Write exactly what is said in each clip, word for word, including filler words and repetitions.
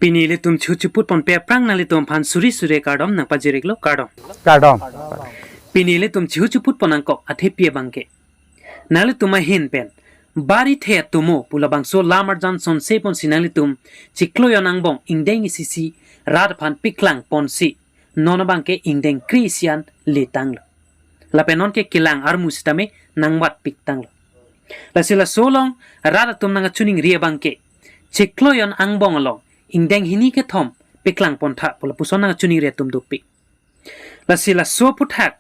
Pini ilitum chihu chiput ponpe aphrang nanglitum aphan suri suri kardom nangpajir-iklo, kardom. Kardom. Pini ilitum chihu chiput pon nangkok athepi abangke, nanglitum ahin pen Barithe atomo pu labangso alam arjan sonse ponsi nanglitum chiklo jon angbong ingdeng isi si rat aphan paklang ponsi non abangke ingdeng kre isi an letanglo. Lapen nonke kelang armu sitame nangvatpik tanglo. Lasi laso along rat atum nangkachiningri abangke, chiklo jon angbong along ingdeng hini kethom paklang pontha pu lapuson nangkachiningri atum dopik. Lasi laso aphuthak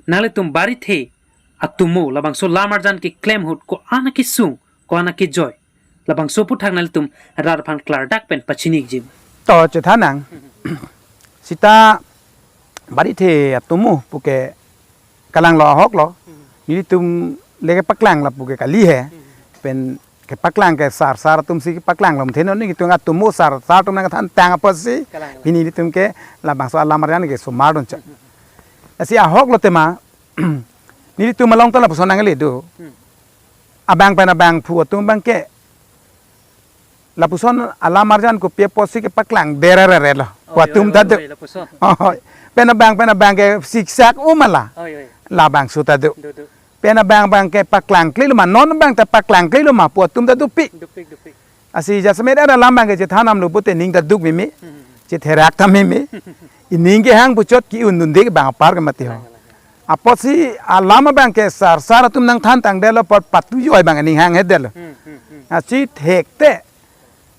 nanglitum Barithe atomo labangso alam arjan keklem ahut ko-an akesung, ko-an akejoi, labangso aphuthak nanglitum rat aphan klardak pen pachini-ikji. To chethan nang. Sita Barithe atomo puke kalanglo ahoklo. Nelitum le kepaklang lapu ke kali he. Pen kepaklang ke sar sar atumsi kepaklanglo, mthe non nelitum atomo sar sar atum nangthan tang apotsi. Kalanglo. Pini nelitum ke labangso alam arjan ke somar dunchot. Lasi ahoklo tema. Nelitum along ta lapuson nangle do. Hmm. Abang pen abangphu atum abangke lapuson alam arjan kopi apotsi kepaklang derererelo. Oh, pu atum yo, ta yo, do. Yo, lapuson. Oh, pen abang pen abang ke siksak umala. Oh, yo, yo. Labangso ta do. Do, do. Pen abang abang ke paklangklelo ma, non abang ta paklangklelo ma pu atum ta dopik. Dopik, dopik. Lasi jasemet ada alam abangke chethan damlo pute ning ta duk meme. Hmm. Chetherak ta meme. Ining kehang puchot ke-un dunde abang apar ke mati ho. Apotsi alam abangke sar sar atum nangthan tangdetlo apot patujoi abang aning hanghedetlo. Hmm, hmm, hmm. Lasi thekte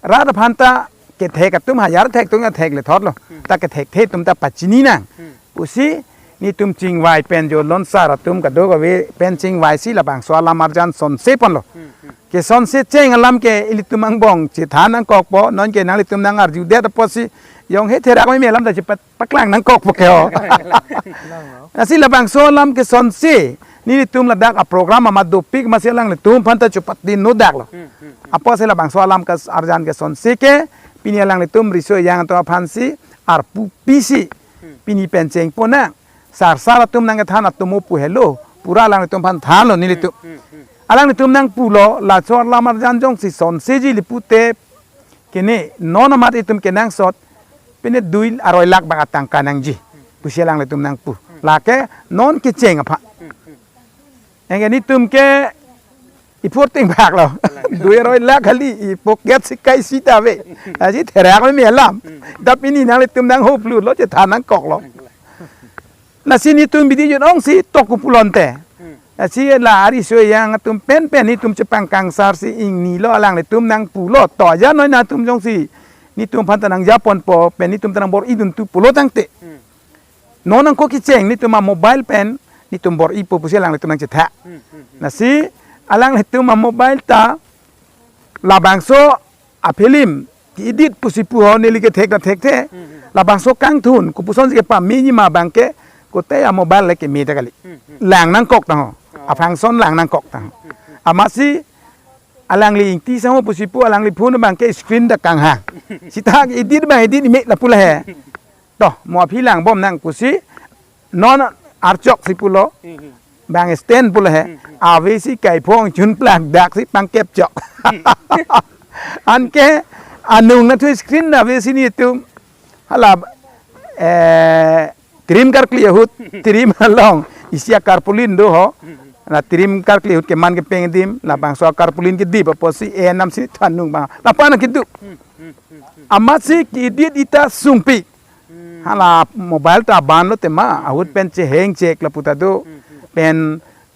rat aphan ta kethek atum hajar thek atum ta thek lethotlo. Hmm. Ta kethekthe atum ta pachini nang. Hmm. Pusi nelitum chingvai pen jo lonsar atum kadokave pen chingvaisi labangso alam arjan sonse ponlo. Hmm, hmm. Kesonse cheng alam ke ilitum angbong chethan nangkokpo, nonke nanglitum nang-arjudet apotsi jongsi therak meme alam ta chepat paklang nangkokpo ke ho. Lasi labangso alam kesonse nelitum ladak aprogram amat dopik amatsi alanglitum aphan ta chepatdin nodaklo. Hmm, hmm, hmm. Apotsi labangso alam ke arjan kesonse ke pini alanglitum riso ejang atum aphansi arpu pisi. Hmm. Pini pen chengpon nang. Sar sar atum nangkethan atomo pu helo. Pura alanglitum aphan thanlo nelitum. Hmm, hmm, hmm. Alanglitum nangpulo, laso alam arjan jongsi sonseji le pute kene non amat itum kenangsot, pine dui aroi lakh abang atangka nangji pusi alanglitum nangpu. Lake non kecheng aphan. Anke nelitum ke iphurting bhaklo. Dui aroi lakh kali, ipocket si kaisi ta ave. Lasi therak meme alam. Ta pini nanglitum nanghoplulo, chethan nangkoklo. Lasi nelitum bidi jut ongsi tok ku pulote. Hmm. Lasi la ariso ejang atum penpen nelitum chepangkangsarsi ingnilo, alanglitum nangpulo. To aja noi nangtum jongsi nelitum aphan ta nangjaponpo pen nelitum ta nangbor-idun tu pulo tangte. Hmm. Non nangkok kecheng nelitum amobile pen nelitum bor-ipo pusi alanglitum nangchetha. Hmm, hmm, hmm. Lasi alanglitum amobile ta labangso afilm ke-edit pusi pu ho, neli kethek ta thekthe. Hmm, hmm. Labangso kangthun, kopuson si kepamiji ma abangke, kote amobile le keme ta kali. Hmm, hmm. Lang nangkok tang ho. Oh. A-function lang nangkok tang ho. Hmm, hmm. Amatsi alangli Ingti Sangho pusi pu alangli phone abangke screen ta kanghang. Sita edit abang edit ime lapu le he. To, mo aphi langbom nang pusi, non archok si pulo, Hmm, hmm. bang stand pulo he, Hmm, hmm. avesi kaiphong chunplak daksi pangkep chok. Anke anung nathu screen na avesi nelitum, hala, eh, trim karkli ahut, trim along isi a-carpoline do ho, na trim karkli ahut keman kepeng adim, labangso a-carpoline kedip apotsi enam si thanung bang, lapu-an keduk. Hmm, hmm, hmm, hmm. Amatsi ke-edit-i ta sungpik. Hmm. Hala mobile ta banlo tema, ahut pen cheheng chek lapu ta do. Hmm, hmm. Pen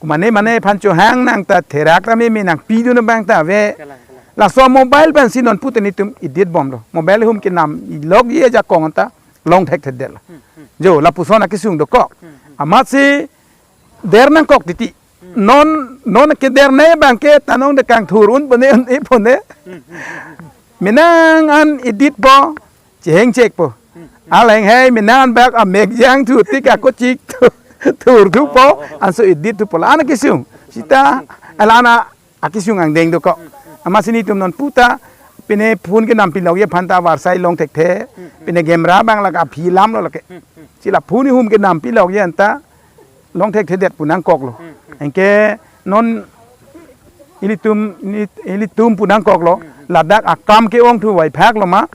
kumane mane aphan chohang nang ta therak ta meme, nangpidun abang ta ave. Kalang, kalang. Laso mobile pensi non pute nelitum edit bomlo. Mobile ahum kenam ilokji ajakong ta long thekthedetlo. Hmm, hmm. Jo, lapuson akesung dokok. Hmm, hmm. Amatsi der nangkok titi. Hmm. Non, non keder ne abangke tanong de kangthur un pone, un-e pone. Hmm, hmm, hmm, hmm. Menang an editpo, cheheng chekpo. Hmm, hmm. Alang hei menang an bak amek jangthu tik ako chik thu, thurthupo, Oh. anso edit thupo la-an akesung. Sita, la-an akesung angdeng dokok. Hmm, hmm. Amatsi nelitum non puta, pine phone kenam pilokji aphan ta varsai long thekthe, Hmm, hmm. pine camera abang lake aphi lamlo lake. Hmm, hmm. Si la phone ahum kenam pilokji anta, long thekthedet pu nangkoklo. Hmm, hmm. Anke non ilitum, ili-, ilitum pu nangkoklo, Hmm, hmm. ladak akam ke-ongthu vaiphaklo ma,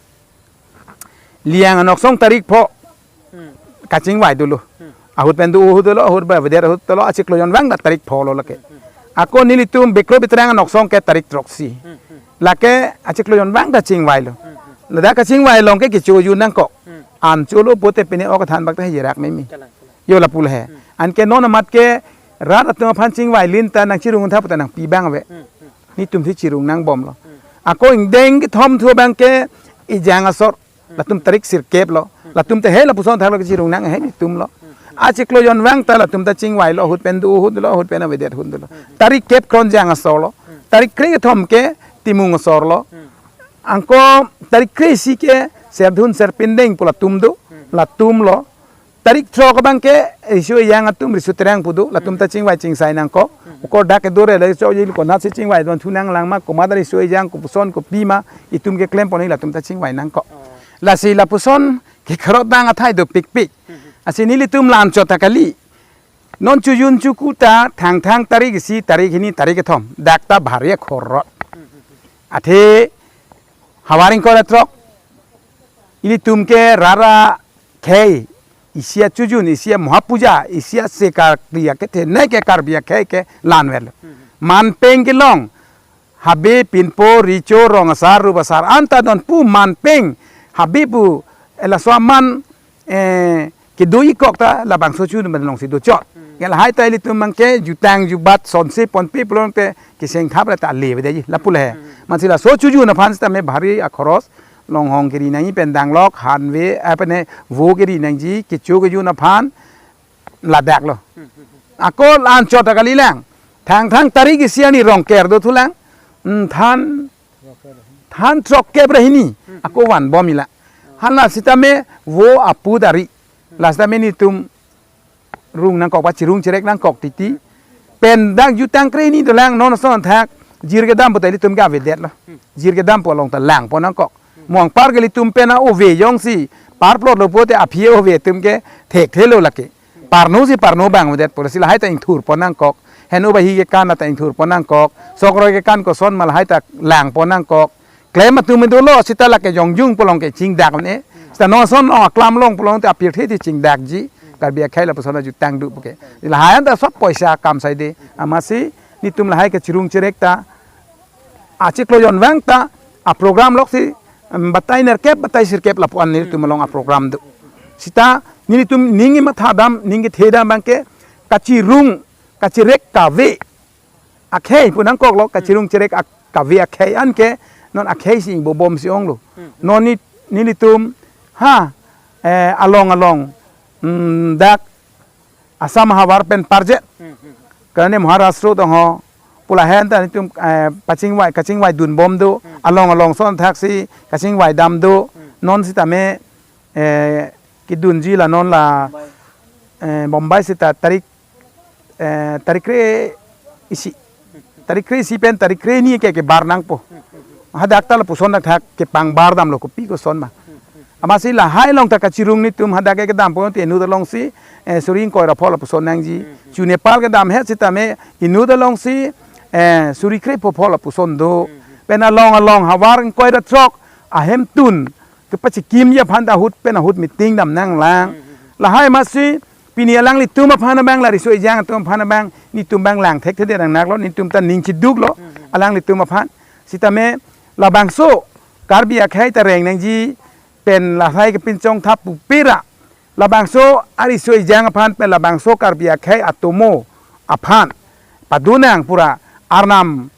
Liang anoksong tarik pho kachingvai dolo. Ahut pen do ahut dolo, ahut ba avedet ahut dolo, achiklo jonvang ta tarik pho lo lake. Ako nelitum Bekro Bitrang anoksong ke tarik throksi. Lake achiklo jonvang ta chingvailo. Ladak kachingvai along ke kecho jun nangkok. An cholo pote pine ok than bak ta hirak mimi. Yo lapu le he. Anke non amat ke rat atum aphan chingvai lin ta nangchirung tha puta nangpi abang ave. Nelitum si chirung nangbomlo. Ako ingdeng kethom thu abang ke ejang asor. Latum tarik sirkep lo. Latum ta he lapuson thaklo kachirung nang he nelitum lo. Achiklo jonvang ta latum ta chingvailo, ahut pen do ahut lo, ahut pen avedet ahut lo. Tarik kep kron jang asor lo. Tarik kre kethom ke Timung asor lo. Anke tarik kre isi ke Serdun Serpindeng pu latum do. Latum lo. Tarik throk abang ke riso ejang atum, riso terang pu do, latum ta chingvai chingsai nangkok. Ukor dak kedo re le cho jil konat si chingvai don thu nanglang ma, komat riso ejang kopuson kopi ma, itum keklem pon latum ta chingvai nangkok. Lasi lapuson ke kherot dang athai dopikpik. Lasi nelitum la-anchot ta kali. Non chojun choku ta Thangthang tarik isi, tarik hini, tarik kethom. Dak ta bhari akhorot. Athe havar ingkoi ra throk. Ilitum ke rat akhei, isi achojun, isi amohapuja, isi ase Karbi akethenei ke Karbi akhei ke la-anvetlo. Manpeng kelong, habe, pinpo, richo, rong asar, rup asar, anta don pu manpeng, habe pu, eh, laso aman, eh, kedo-ikok ta labangso chojun alongsi dochot. Nge lahai ta ilitum abang ke jutang jubat sonsi ponpi pulote keseng thap ra ta le avedet ji lapu le he. Amatsi laso chojun aphan sitame bhari akhoros, longhong keri nangji pen danglok, hanve, eh, pene vo keri nangji, kecho kejun aphan ladak lo. Ako la-anchot ta kalilang. Thangthang tarik isi arni Rongker do thulang. Hmm, than, than throkkep ra hini. Ako vanbom ila. Hala sitame vo apu dari. La sitame nelitum rung nangkok ba chirung chirek nangkok titi. Pen dak jutang kre hini dolang non ason thak. Jir kedam puta ilitum ke avedetlo. Jir kedam pu along ta langpon nangkok. Mo anpar ke ilitum pen a-ove jongsi parplotlo pote aphi ove atum ke thekthelo lake. Parno si parno abang avedet pu, lasi lahai ta ingthurpon nangkok. Heno bahi kekan ta ingthurpon nangkok. Sok roi kekan koson ma lahai ta langpon nangkok. Klem atum dolo sita lake jongjung pu along ke chingdak ne. Sita non ason non aklam along pu along ta apirthe ti chingdakji. Karbi akhei lapuson ajutang do puke. Lahai anta sob poisa akam saide. Amatsi nelitum lahai kachirung chirek ta achiklo jonvang ta aprogram loksi, em, batai nerkep, batai sirkep lapu-an nelitum along aprogram do. Sita nelitum ning kematha dam, ning kethe dam abang ke kachirung, kachirek kave akhei pu nangkoklo, kachirung chirek ak-, kave akhei anke non akhei si ingbobom si onglo. Non ne, nelitum ha, eh, along along, mm, dak Assam havar pen parjet. Karena Maharashtra tong ho pula hen ta nelitum, eh, pachingvai, kachingvai dunbom do, along along ason thaksi kachingvai dam do, non sitame, eh, kedunji la non la, eh, Bombay sita tarik, eh, tarik kre isi. Tarik kre isi pen tarik kre hini ke kebar nangpo. Hadak ta lapuson dak thak kepangbar damlo kopi koson ma. Amatsi lahai along ta kachirung nelitum hadak ke kedampo te inut alongsi, eh, suri ingkoi ra pho lapuson nangji. Chu Nepal kedam het sitame inut alongsi, eh, suri kre pho pho lapuson do. Pen along along havar ingkoi ra throk ahemtun kepachikimji aphan ta ahut pen ahut meeting dam nanglang. Lahai amatsi pini alanglitum aphan abang la riso ejang atum aphan abang nelitum abang lang thekthedet nang naklo, nelitum ta ning chiduklo alanglitum aphan. Sitame labangso Karbi akhei ta reng nangji pen lahai kepinchong thap pupe ra labangso ariso ejang aphan pen labangso Karbi akhei atomo aphan padu nang pura Arnam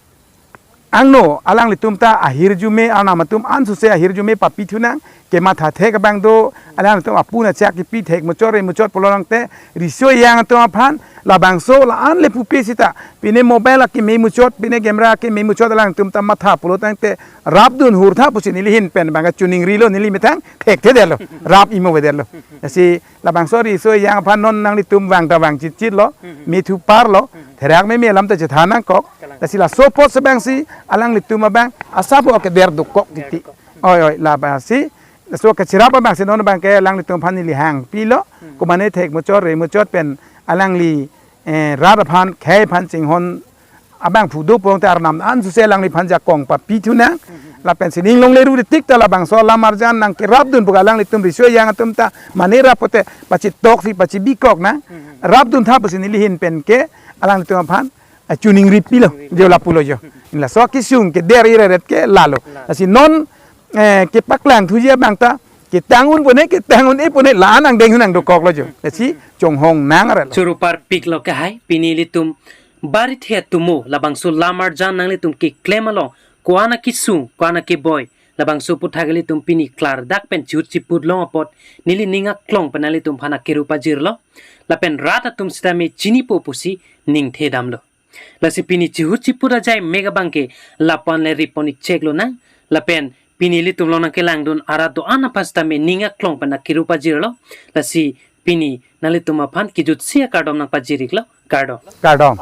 angno alanglitum ta ahirjume, Arnam atum ansose ahirjume papi thu nang, kematha thek abang do, alanglitum apuna chak kipi thek muchot re muchot pulo nangte, riso ejang atum aphan labangso la-an le pupe sita, pine mobile akeme muchot, pine camera akeme muchot alanglitum ta matha pulo tangte, rapdun hurtha pusi neli ahin pen abang kachiningrilo, neli methang thekthedetlo, rap imo vedetlo. Lasi labangso riso ejang aphan non nanglitum vang ta vang chitchitlo, me thu parlo, therak meme alam ta chethan nangkok. Lasi laso apotsi abangsi alanglitum abang asap o keder dokok titi. Oi, oi, labangsi laso kachirap abangsi non abang ke alanglitum aphan neli hangpilo. Komane thek muchot re muchot pen alangli, eh, rat aphan khei aphan chinghon abang phudo pong te Arnam ansose alangliphan jakong papi thu nang. Lapen sining longle ru ri tik ta labangso alam arjan nangkerapdun pu alanglitum riso ejang atum ta mane rap pote pachetoksi pachibikok nang. Rapdun tha pusi neli ahin pen ke alanglitum aphan, eh, chuning ripilo, jo lapulo jo. Laso akesung keder ireret ke lalo. Lasi non, eh, kepaklang thuji abang ta ketang un pone, ketang un-e pone la-an angdeng hu nangdokoklo jo. Lasi chonghong nang arlo. Choro parpiklo ke hai, pini ilitum barit he tumo, labangso lam arjan nanglitum keklem along, ko-an akesung, ko-an akeboi, labangso aputhak ilitum pini klardak pen chihut chiput long apot, neli ning aklong pen nanglitum aphan akeru pajirlo, lapen rat atum sitame chinipo pusi ningthe damlo. Lasi pini chihut chiput ajai mek abang ke lapu-an le ripon ik cheklo nang, lapen pini ilitum along nangkelangdun arat do-an aphan sitame ning aklong pen akeru pajirlo, lasi pini nanglitum aphan kejutsi akardom nangpajir iklo, kardom. Kardom.